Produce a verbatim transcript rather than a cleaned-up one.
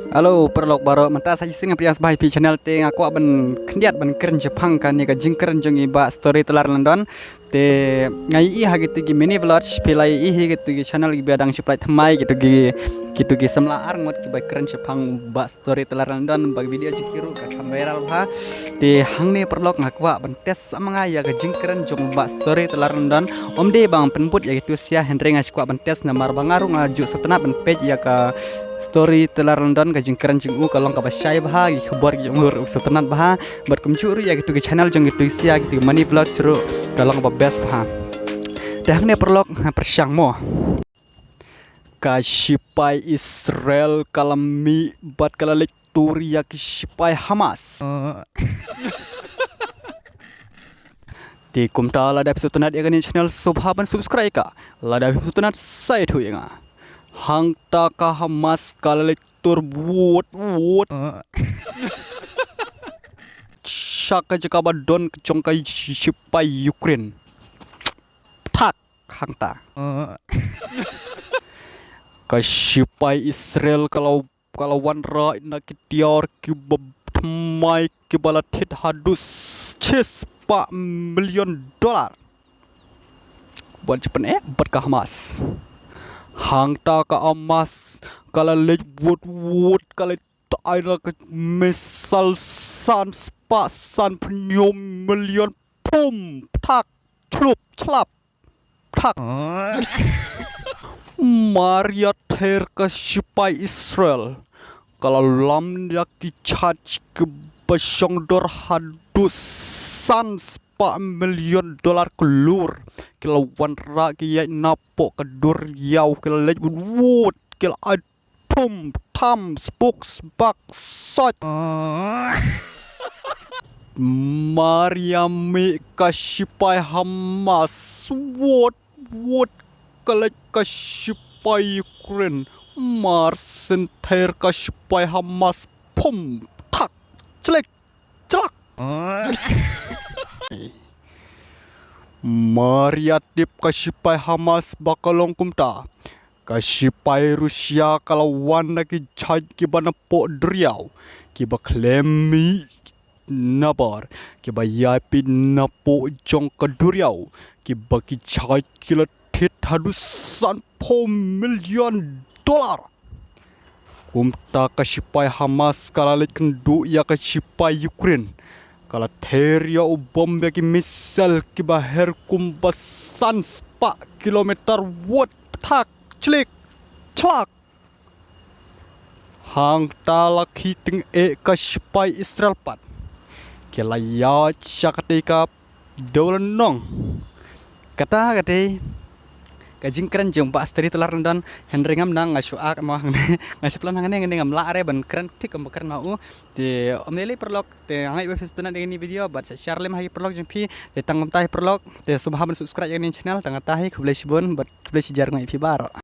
Hello paralok baroh, mynta sa shisien nga pdiang sngewbha ïa phi channel te nga kwah ban khyndiat ban kren shaphang kane ka jingkren jong i Bah Storyteller London. Te nga ïohi ha kitu ki mini vlogs phi la ïohi ha kitu ki channel kiba dang shu pynlait thymmai, kitu ki, kitu ki samla arngut kiba kren shaphang Bah Storyteller London, ba ki video jong ki ruh ka kham viral bha. Te hangne paralok nga kwah ban test sa ma nga ïa ka jingkren jong Bah Storyteller London. Ym dei ba ngan pynbud ïa kitu sha, hynrei nga shu kwah ban test namar ba nga ruh nga ju sngewtynnat ban peit ïa ka Storyteller London, ka jingkren jong u ka long kaba shai bha, ki khubor ki jong u ruh sngewtynnat bha. Bad kumjuh ruh ïa kitu ki channel jong kitu sha, kitu ki mini vlogs ruh ka long kaba best bha. Te hangne paralok nga pyrshang mo. Ka shipai Israel ka la mih bad ka la leit tur ïa ki shipai Hamas. Te kumta lada phi sngewtynnat ïa kane channel sngewbha ban subscribe ka. Lada phi sngewtynnat sa ïathuh ïa nga. Hangta ka Hamas ka la leit tur wut wut sha ka jaka ba don jong ka shipai Ukraine. Thak hangta. Ka shipai Israel ka la, ka la wanrah na ki tiar kiba thymmai kiba la thied haduh shispah million dollar. Wan shu pyneh bad ka Hamas. Hangta ka Hamas ka la leit wut wut, ka leit ai na ka missile san spah sanphew hynñiew million. Pum, pthak, chlup, chlap, pthak. Mar ïa ther ka shipai Israel ka la lam ïa ki jhaij kiba shong dor haduh san spah million dollar klur. Ki la wanrah ki ïaid napoh ka duriaw, ki la leit wut wut, ki la ai thum, tham, sbuk, sbak, sait. Mar ïa mih ka shipai Hamas wut wut, ka leit ka shipai Ukraine. Mar shen ther ka shipai Hamas, pum, thak, chlik, chlak. Mar ïa tip ka shipai Hamas ba ka long kumta, ka shipai Russia ka la wan na ki jhaij kiba napoh duriaw, kiba khlem mih nabar, kiba ïaipeit napoh jong ka duriaw, kiba ki jhaij ki la thied haduh sanphew million dollar. Kumta ka shipai Hamas ka la leit kynduh ïa ka shipai Ukraine. Ka la ther ïa u bom ïa ki missile kiba her kumba san spah kilometer wut, pthak, chlik, chlak. Hangta la khie tyngeh ka shipai Israel pat. Ki la ïaid sha katei ka dewlynnong. Kata katei ka jingkren jong Bah Storyteller London, hynrei ngam nang, nga shu ak mo hangne, nga shu plan hangne, hangne ngam lah re ban kren thik kumba kren ma u. Te ym lei lei paralok, te nga ngeit ba phi sngewtynnat ïa kane ka video bad sa share lem ha ki paralok jong phi. Te tang kumta hi paralok, te sngewbha ban subscribe ïa kane ka channel. Tang kata hi, khublei shibun bad khublei shihajar, nga ïa phi baroh.